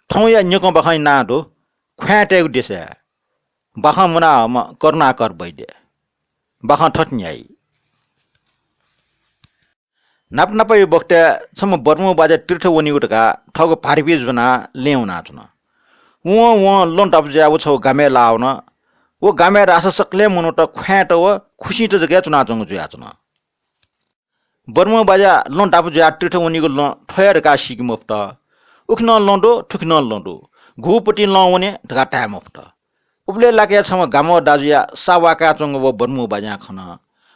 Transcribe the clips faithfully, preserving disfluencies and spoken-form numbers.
थौंया न्यकं बाखंया नां दु ख्वाँय् तयेगु देशय् बाखं मुनाहःम्ह करुणाकर वैद्य। बाखं थथे न्ह्याइ। नाप नापया बखतय् छम्ह बर्मु बाज्या तीर्थ वनीगु धकाः थःगु भाःपिं ज्वनाः लँय् वनाच्वन। वं वं लँ दापु जुयाः व छगू गामय् लाः वन। व गामय् धाःसा सकलें मनूत ख्वाँय्‌त व खुसिंत जक हे च्वनाच्वंगु जुयाच्वन। बर्मु बाज्या लँ दापु जुयाः तीर्थ वनीगु लँ थ्व हे धकाः सीके मफुत। उखे नं लँ दु, थुखे नं लँ दु, गुपतिं लँ वने धकाः धाये मफुत। उबलय् लाक्कया छम्ह गामः दाजुया सा वाकाच्वंगु व बर्मु बाज्यां खन।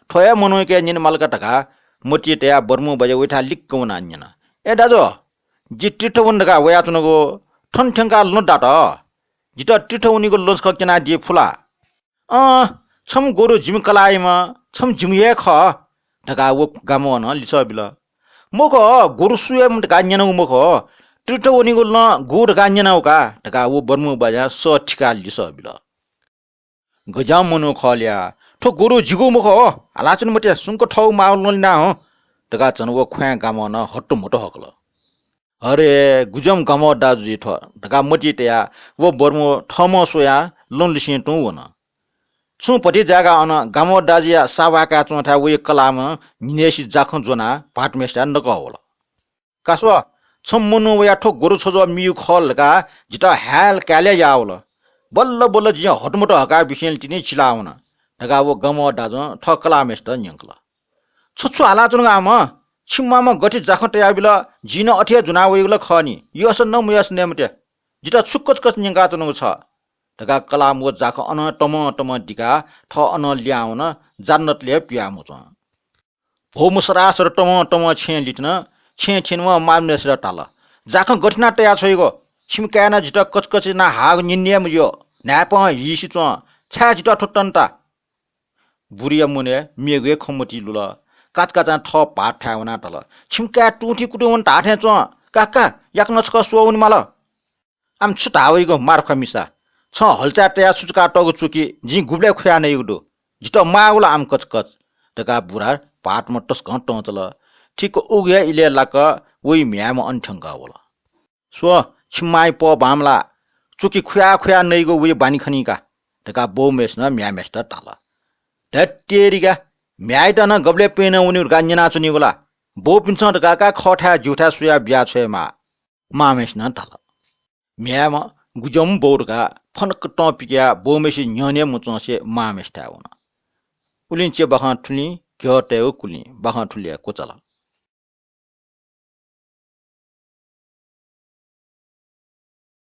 थ्व हे मनूके न्यने माल का धकाः मतिइ तयाः बर्मु बाज्या वयाथाय् लिक्क वनाः न्यन, ए दाजु, जि तीर्थ वने धकाः वयाच्वनागु, थन थ्यंकाः लँ दात। जितः तीर्थ वनीगु लँ छकः क्यनादी फु ला? अँ, छम्ह गोरु जिमि कलाःयाम्ह, छम्ह जिमि हे खः धकाः व गामलं लिसः बिल। मखु, गोरु सुयाम्ह धकाः न्यनागु मखु, तीर्थ वनीगु लँ गु धकाः न्यनागु का धकाः व बर्मु बाज्यां सः थिकाः लिसः बिल। गज्याःम्ह मनू खः ल्या, थ्व गोरु जिगु मखु, हालाच्वने मते, सुंक थःगु माःगु लँ लिना हँ धकाः झन व ख्वाँय् गामलं हत्तुमत हकल। अरे, गुज्याःम्ह गामः दाजु जुइ थ्व धकाः मतिइ तयाः व बर्मु थःम्हं स्वयाः लँ लिसें तुं वन। छुं भति जाय्‌काः अन गामः दाजुया सा वाकाच्वंथाय् वइ कलाःम्ह न्हिनय्‌सि जाखँ ज्वनाः भाःतम्हेसित नकः वल। का स्व, छम्ह मनू वयाः थ्व गोरु छज्वः मीगु खः धकाः जितः हाय्‌काय्‌ले याः वल। बल्ल बल्ल जिं हत्तुमत हकाः बिसेंलि तिनि चिलाः वन धकाः व गामः दाजुं थः कलाःम्हेसित न्यंकल। छ छु हालाच्वनागु आम? छिमि मांम्हं गथे जाखँ तयाबिल, जिं नं अथे हे ज्वना वइगु ला खः नि। यःसा नं मयःसा नये मते। जितः छु कचकच न्यंकाच्वनागु छ धकाः कलाःम्ह व जाखँ अनं तमं तमं दिकाः थः अनं लिहां वन, जान्नतले हे पिहां मुँच्वं। भौम्ह सरासर तमं तमं छेँय् लिथन। छेँय् थ्यनीम्ह मांम्हेसित धाल, जाखँ गथे यानाः तया छ्वइगु? छिमि काय्‌नं जितः कचकच यानाः हाःगु न्यने हे मज्यू। न्हाय्‌पं हिसि च्वं, छाय् जितः थ्व तंता? बुरिया मनय् मेगु हे खँ मतिइ लुल। काचाकाचां थः भाःत थाय् वनाः धाल, छिमि काय् तुं थी कुतुं वन धाःथें च्वं। का का, याकनं छकः स्वः वने माल। आम छु धाः वइगु मार्ख्वा मिसा? छं हल्चाय् तयाः सुचुकातःगु चुकि जिं गुबलय् खुया नइगु दु? जितः माःगु ला आम कचकच धकाः बुरा भाःतम्ह तसकं तं चल। ठीक उगु हे इलय् लाक्क वइ म्ह्याय्‌म्ह अन थ्यंकः वल। स्व, छिमि मांया पः बांमलाः, चुकि खुया खुया नइगु वइ बानी खनी का धकाः बौम्हेसिनं म्ह्याय्‌म्हेसित धाल। धत्तेरिका, म्ह्याय्‌यात नं गबलय् प्यनं वनीगु धकाः न्यनाच्वनीगु ला? बौपिन्सं धकाः का खःथाय् ज्यूथाय् स्वयाः बिया छ्वयेमाः। मांम्हेसिनं धाल। म्ह्याय्‌म्ह गुज्याःम्ह बौ धकाः फनक्क तं पिकयाः बौम्हेसिया न्ह्यःने मुँच्वंसे मांम्हेसिथाय् वन। उलिं चे बाखं थुलिं, घ्यः तयेगु कुलिं बाखं थुलिया क्वचाल।